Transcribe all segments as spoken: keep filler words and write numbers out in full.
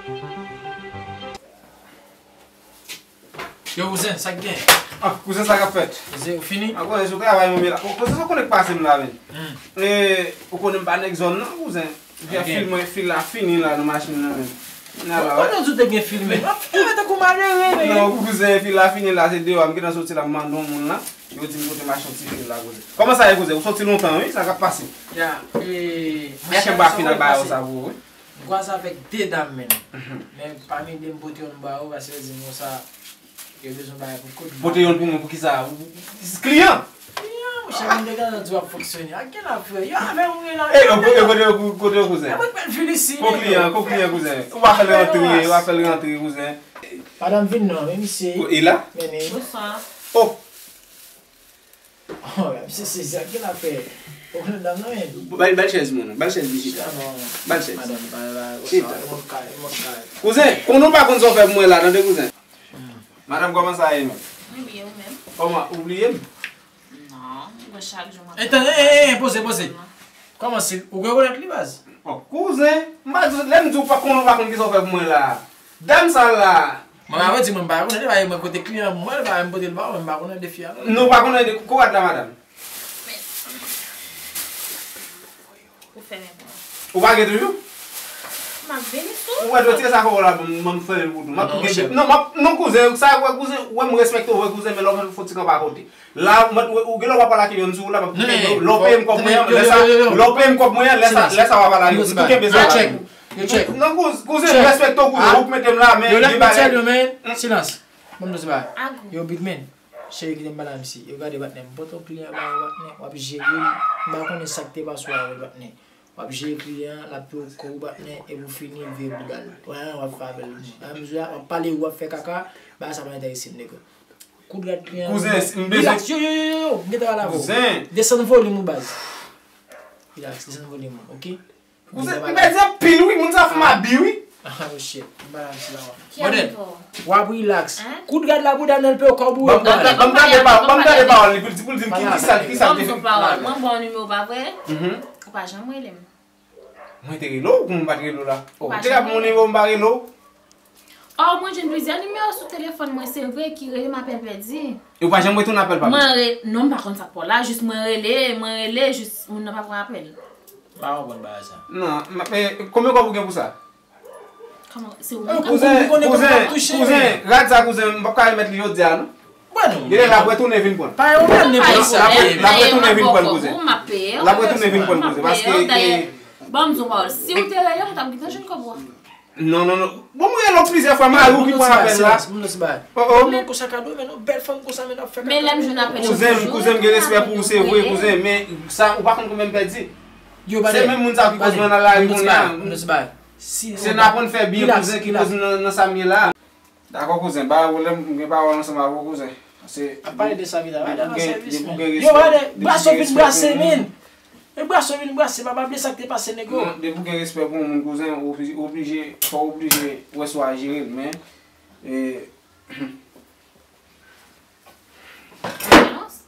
Yo, kouzen, sa k gen? Ah, kouzen, sa k ap fèt? Kouzen, ou fini? Ah, kouzen, sou travay, mwen la. Kouzen, sa w konnen k pase m la, menm? Hmm. E, ou konnen m pa nèg zòn nan, kouzen. Fil mwen, fil la fini la nan machin nan, menm. Nan la, konnen w di w te gen fil, men w ap fè tankou malere, men. Non, kouzen, fil la fini la, se deyò a, m gentan soti la, m mande yon moun la. Yo di m kote m achte yon ti fil la, kouzen. Kòman sa ye, kouzen? Ou soti lontan, wi, sa k ap pase? Ya, e, monchè, m pa fin al ba yo sa pou ou, wi. M kwaze avèk de dam, menm. Mhm. Men pami de m pote youn ba yo, paske yo di m konsa, yo bezwen bagay pou kout. Pote youn pou mwen, pou ki sa? Ou, ou, ou, kliyan? Kliyan, monchè, moun te gentan di w ap fonksyone. Ak gen afè, yo avè w ye la. E, yo, yo, kote yo, kote yo, kouzen? E, mwen, mwen vin isi, ko kliyan, ko kliyan, kouzen? Ou pa fè l rantre, ou pa fè l rantre, kouzen. Madanm vin non, men misye. E la? Men, men. Bonswa. Oh. Oh, misye sezi ak gen afè. Ou konnen dam nan, men. Ba l, ba l chèz, moun. Ba l chèz li chita. Ba l chèz. Madanm, ba, ba, chita. Ou mòd kay, ou mòd kay. Kouzen, konnen w pa konn sa w fè pou mwen la, tande, kouzen. Hmm. Madanm, kòman sa ye, menm? Mwen byen, ou menm? Kòman, ou bliye m? Non, mwen chak jou mwen. E, tande, e, e, e, poze, poze. Kòman se, ou rekonèt li, baz? Oh, kouzen, m pa di, lè m di w pa konn, ou pa konn ki sa w fè pou mwen la. Dam sa la. Mwen pa di mwen pa konnen, li pa mwen kote kliyan mwen, li pa mwen pote l ba ou, mwen pa konnen de fi a non. Nou pa konnen de ko rad la, madanm. Ou fèmen mwen. Ou pa gen toujou? M ap vini sou. Ou wè dotye sa fè w la, m, m fè l pou tou. M ap gen, non, m ap, non, kouzen, sa wè kouzen, wè m respekte w vre kouzen, men lè w fè fò ti kanpe akote. La, mwen, ou, ou gen lè w ap pale ak yon sou la, lè w peye m kòb mwen an, lè sa, lè w peye m kòb mwen an, lè sa, lè sa w ap pale ak yo. Ou kenbe sa la. Yo check. Non, kouz-, kouzen, m respekte w, kouzen, ou k mete m la, men gen bagay. Yo, let me tell you, man. Silans. Ban m di w se bagay. Yo, big man. Cheri, kite m pale ak misye. Yo, gade, patnè, m pote yon kliyan ba ou, patnè, w ap jere l. M pa konnen sa k te pase w avè l, patnè. W ap jere kliyan an, l ap peye w kòb ou, patnè, epi w fini, l veye bouda l. Wè, w ap fè avè l. Nan mezi w ap pale, w ap fè kaka, bagay sa pa enterese m, nèg. Kout rad kliyan an. Kouzen, m bezwen. Relax, yo, yo, yo, yo, m gentan pale avè w. Kouzen. Desann volim ou, baz. Relax, desann volim ou, oke? Kouzen, m pèdi anpil, wi, moun sa fè m abi, wi. Ah, oh, shit. M pa nan sila, w ap relax. Kout rad la, bouda nan l peye w kòb ou, yo, baz. Ban m tande pa, ban m tande pawòl li, pou l di, pou l di m ki, ki sa, ki sa l te fè. Mwen ba w nimewo, pa vre? Mhm. Ou pa janm rele m. Mwen te rele w, kouman m pa t rele w la? Ou te rele m, m pa rele w? Oh, mwen jwenn plizyè nimewo sou telefòn mwen, se vre, ki rele m, apèl pèdi. E ou pa janm retounen apèl pa m? Mwen re-, non, m pa konn sa k pran la, jis mwen rele, mwen rele, jis moun nan pa pran apèl. M pa konprann bagay sa. Non, m, men, konbyen kòb ou gen pou sa? Kouzen, kouzen, kouzen, rad sa, kouzen, m p ap ka remèt li jodi a, non. Genlè l ap retounen vin pran l. L ap retounen vin pran l, kouzen. L ap retounen vin pran l, kouzen, paske, e, ban m di w pawòl, si w te rele m, ou t ap gentan jwenn kòb ou a. Non, non, non. Bon, mwen rele w plizyè fwa, mari w ki pran apèl la. Oh, oh. Kouzen, kouzen, m gen respè pou ou, se vre, kouzen, men sa, ou pa konn konbyen m pèdi. Se menm moun sa ki koz mwen nan lari kounye a. Se n aprann fè byen, kouzen, ki koz m nan, nan sa m ye la. Dakò, kouzen, pa gen pwoblèm, m gen pawòl ansanm avè w, kouzen. Ap pale de sa, vin la, depi w gen respè, depi w gen respè pou yon moun. E brase w vin brase, men. E brase w vin brase, pa bliye sa k te pase, nego. Non, depi w gen respè pou yon moun, kouzen, ou oblije, fò w oblije wè si w a jere l, men, e, Silence?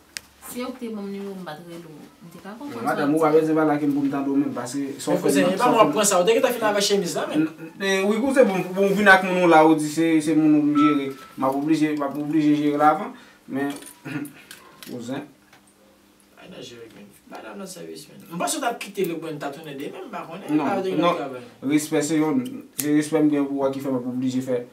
Si yo te ban m nimewo m pa t rele w, m te ka konprann sa w ap di. Madanm, ou pa bezwen pale ak m pou m tande w menm, paske sa w fè m nan, sa w fè m nan. Men kouzen, e pa mwen w ap pran sa, ou te gentan fin avè chemiz la menm. Wi, kouzen, bon, bon, ou vin ak moun ou la, ou di se, se moun ou pou jere. M ap oblije, m ap oblije jere l avan, men, kouzen. Ay, danjere, men. Madanm nan sèvis, men. M panse w t ap kite l, ou pran ta tounen demen, m pa konnen. Non, non. Respè se yon, se respè m gen pou ou a ki fè m ap oblije fè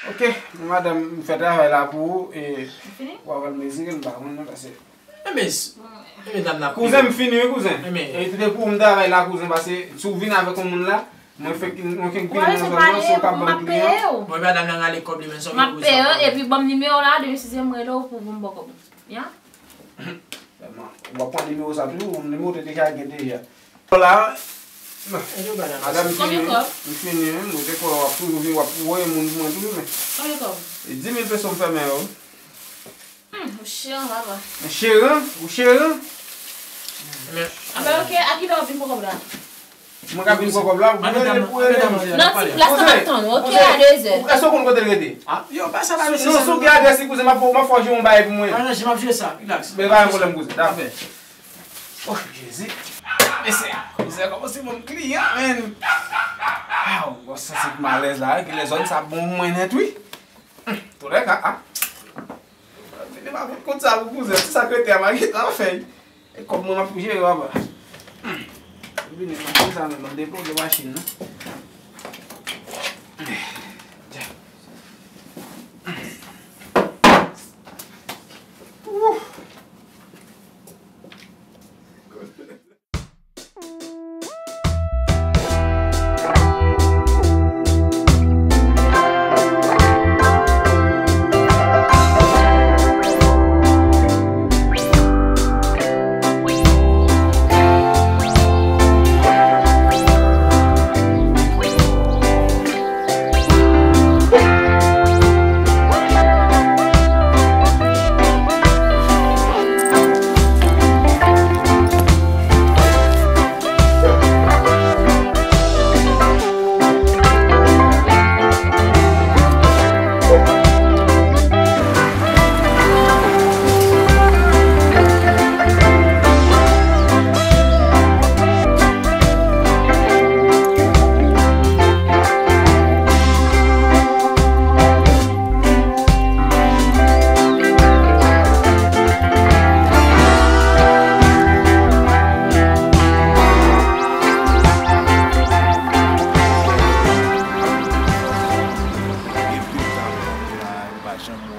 Ok, madanm, m fè travay la pou ou, e w a pral mezire m, pa konn non, paske Enben, enben, dam nan. Kouzen, m fini, wi, kouzen. E, te pou m travay la, kouzen, paske si w vin avèk yon moun la, mwen fèk, mwen fèk vin nan zòn nan, si w ka ban kliyan. Bon, madanm nan rale kòb li, men sa w peye yo, epi ban m nimewo w la, demen si se mwen rele w pou, pou m ba w kòb ou. Ya? W ap pran nimewo sa toujou, nimewo te deja gen deja. Bon, la, madanm, m fini, m fini, wi, mwen te kwè w ap toujou vin, w ap voye moun pou mwen toujou, men. Konbyen kòb? E dis mil peso m fè men yo. Hmm, ou cheran, papa. Ou cheran? Ou cheran? Anben, ok, a kilè w ap vin pran kòb la? Mwen ka vin pran kòb la, mwen rele pou rele. Non, ti plas la m ap tann ou, ok, a de zè. Èske w konn kote l rete? Ah, yo, pa sa, pa nesesè. Non, si w gen adrès li, kouzen, m ap, m ap fè w jere yon bagay pou mwen. Ah, non, j ap jere sa, relax. Men pa gen pwoblèm, kouzen, dakò. Oh, Jezi. Mesye, kouzen kòmanse ban m kliyan, men. Ah, ou santi malèz la, wi, ki lè zòn sa bon pou mwen nèt, wi. Hmm, toulèka, ah. Vini m ap fout kont sa pou kouzen, ti sa k rete a m a gentan fè. E kòb mwen m ap jere, papa. Hmm. Vini, machin sa menm, m depoze machin nan. Ouh.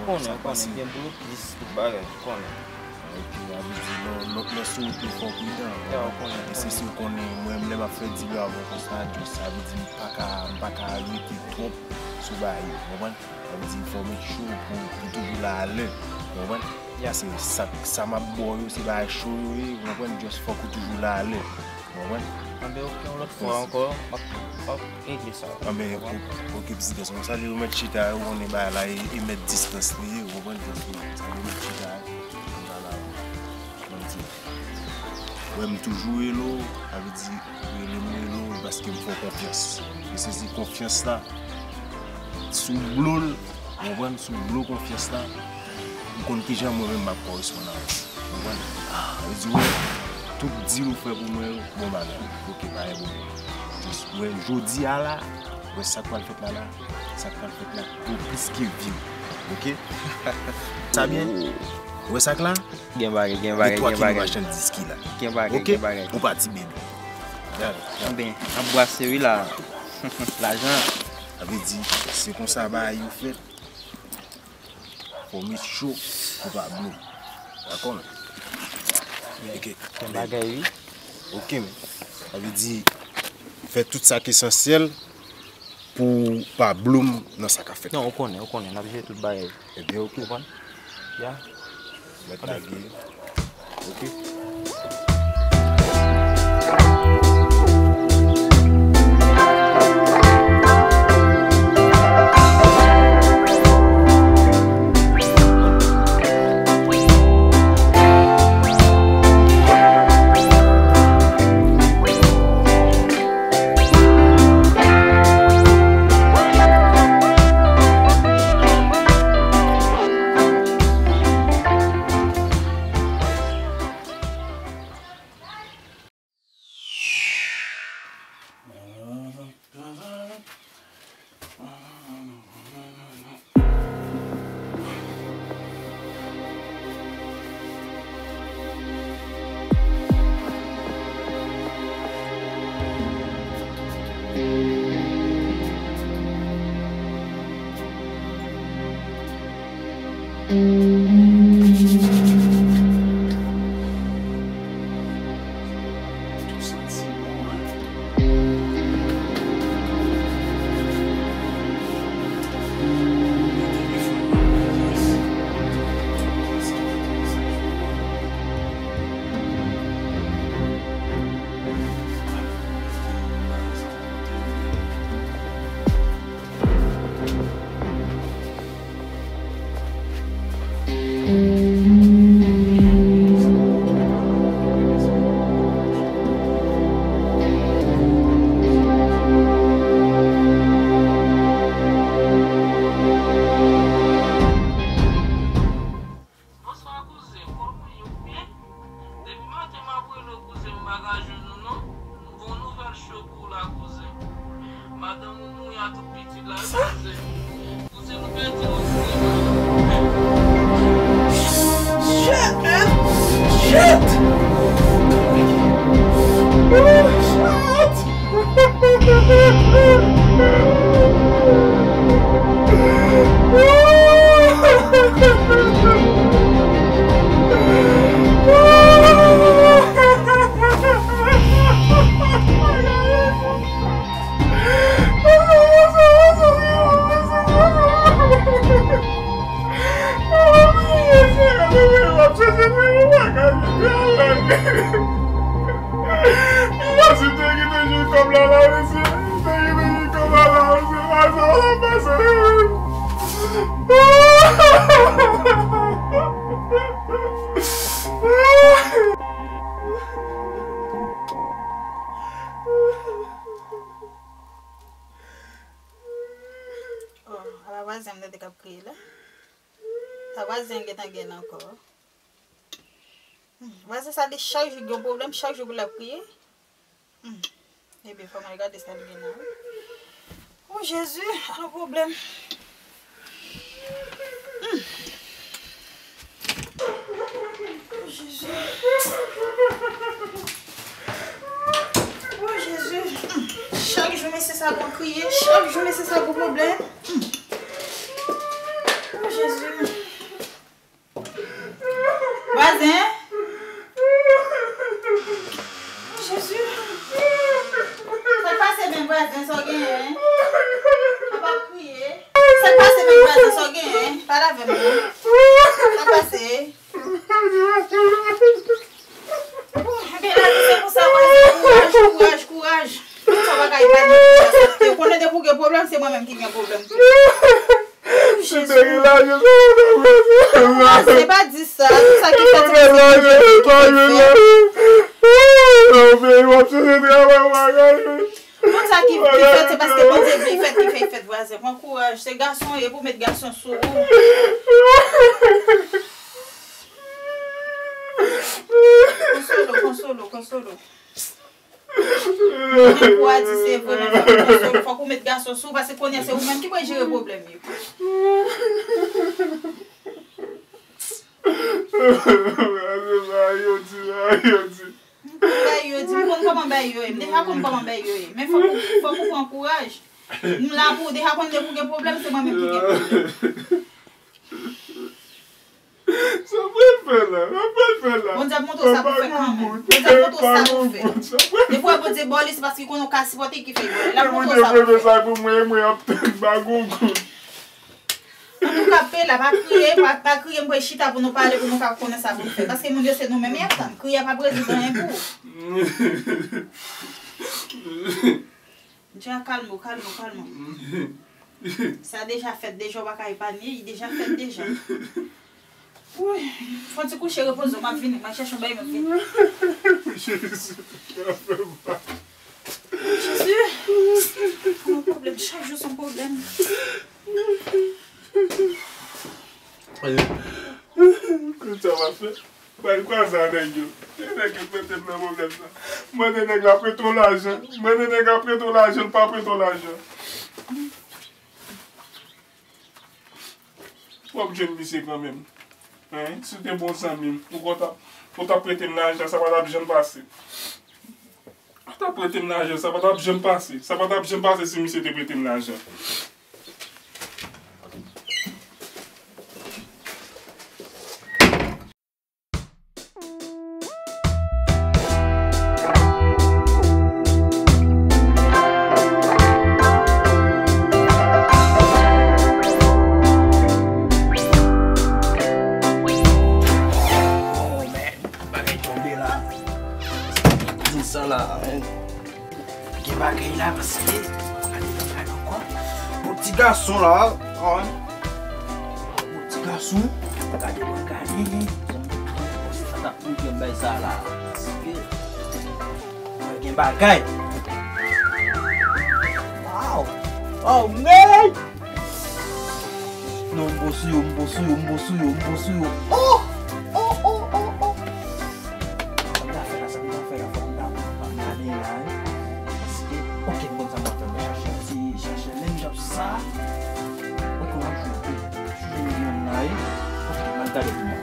Konnen, konnen, gen blokis, tout bagay, konnen. Epi, sa vle di, lè w, lè w sou wout, fò w pridan. Ya, w konnen, e se konnen. Si w konnen, mwen menm, lè m ap fè dil yo avè w konsa, just, sa vle di, m pa ka, m pa ka rete twòp sou bagay yo, w konprann? Sa vle di, fò w make sure pou, pou toujou la alè, w konprann? Ya. Se sa, sa m ap ba w yo, se bagay cho yo ye, w konprann? Just fòk ou toujou la alè, w konprann? Anben, ok, yon lòt fwa ankò, m ap, m ap regle sa. Anben, ok, ok, ti gason, sa vle di, ou mèt chita, ou konnen bagay la, e, e mèt distans li ye, w konprann? Just, sa vle di, ou mèt chita, konsa la, w konprann? Wè m toujou rele w, sa vle di, rele m, rele w, e paske m fè w konfyans. E se, se konfyans la, si w blo l, w konprann, si w blo konfyans la, m konn kijan mwen menm m ap koresponn avè w. W konprann? Sa vle di, wè, tout dil ou fè pou mwen yo, bon bagay. Ok, pa gen pwoblèm. Just, wè, jodi a la, wè sa k pral fèt la la, sa k pral fèt la, ou plis ke viv. Ok? Sa byen? Wè sa k la? Gen bagay, gen bagay, gen bagay. E twa kilo machandiz ki la. Gen bagay, gen bagay. Ok? Ou pati, baby. Gade, gade. Anben, ap brase wi la. Lajan. Sa vle di, se konsa bagay yo fèt. Fò w make sure pou pa blo. Dakò, men? Ok. Gen bagay, wi. Ok, men. Sa vle di, fè tout sa k esansyèl pou w pa blo m nan sa k ap fèt. Non, ou konnen, ou konnen, n ap jere tout bagay. Ebyen, ok. Ou konprann? Ya. Mèt lage. Ok. Tou santi bon, hein? Bonswa kouzen, kòman w ye, ou byen? Depi maten m ap rele w kouzen, m pa ka jwenn ou non. M gen yon nouvèl cho pou w la kouzen. Madanm ou mouri a tout pitit la wi kouzen. Kouzen, nou pèdi yon kouzen. Shit, man! Shit! Ooh, shit! Oh, ala vwazen m tande k ap kriye la. Sa vwazen gentan gen ankò. Hmm, vwazen sa li chak jou gen yon pwoblèm, chak jou pou l ap kriye. Hmm. Ebyen, fò m al gade sa li gen la wi. O Jezi, ala pwoblèm. Hmm. O Jezi. O Jezi. Hmm. Chak jou mesye sa gon kriye, chak jou mesye sa gon pwoblèm. Hmm. O Jezi. Vwazen? O Jezi. Sa k pase menm vwazen, sa w genyen? Apa w ap kriye? Sa k pase menm vwazen, sa w genyen? Pale avè m non. Sa k pase? Bon, ebyen lavi se konsa vwazen. Kouraj, kouraj, kouraj. Moun sa w pa ka epanye pou sa. Ou konnen depi w gen pwoblèm, se mwen menm ki gen pwoblèm tou. Jezi. Non, se pa di sa. Tout sa ki fèt, se paske Bondye vle ki fèt. Tout sa ki, ki fèt, se paske Bondye vle fèt ki fè fèt, vwazen. Pran kouraj. Se gason w ye, pou met gason sou ou. Konsole w, konsole w, konsole w. Mwen menm pou a di se vre, men fòk ou konsole, fòk ou met gason sou ou, paske kounye a se ou menm ki pral jere pwoblèm yo. Yo di, yo di. M konn bay yo di, m konn kòman bay yo ye, m deja konn kòman bay yo ye, men fòk ou, fòk ou pran kouraj. M la pou ou, deja konn depi w gen pwoblèm, se mwen menm ki gen pwoblèm. Sa pral fè la? Sa pral fè la? Bondye ap montre w sa pou fè kanmenm. Bondye ap montre w sa pou fè. Defwa Bondye ba w li, se paske konnen w ka sipòte ki fè l ba w. L ap montre w sa pou fè. Bondye fè sa pou mwen, e mwen ap tann pa gon goud. Antouka, pe la, pa kriye, pa, pa kriye, m pral chita pou nou pale, pou nou ka konnen sa pou nou fè. Paske moun yo se nou menm y ap tann. Kriye a p ap rezoud anyen pou ou. Dja, kalme w, kalme w, kalme w. Sa deja fèt deja, w pa ka epanye, li deja fèt deja. Woy, fò w ti kouche, repoze w, m ap vini, m al chèche yon bagay, m ap vini. Jezi, ki afè m pa. Jezi, yon pwoblèm, chak jou se yon pwoblèm. Kounye a w ap fè? Bay kwaze a nèg yo. Se nèg yo k mete m nan pwoblèm sa. Mande nèg la prete w lajan. Mande nèg la prete w lajan, l pa prete w lajan. W ap jwenn misye kanmenm. Hein? Si w te bon zanmi m, ou konn t ap, ou t ap prete m lajan, sa pa t ap janm pase. Ou t ap prete m lajan, sa pa t ap janm pase. Sa pa t ap janm pase si misye te prete m lajan. Gason la, ah, ti gason, gade mwen gade. Sa t ap pwoblèm bay sa la. Paske mwen gen bagay. Wow! Oh, man! Non, m bon sou yo, m bon sou yo, m bon sou yo, m bon sou yo. Oh! Oh, oh, oh, oh! Sa m ta fè la, sa m ta fè la, fò m ta gade la, wi. Paske, ok, m konn sa m ap fè, m chache yon ti, chache menm jan sa. Ok, m ap jwe, jwe yon la, wi. Ok, m al gade pou mwen.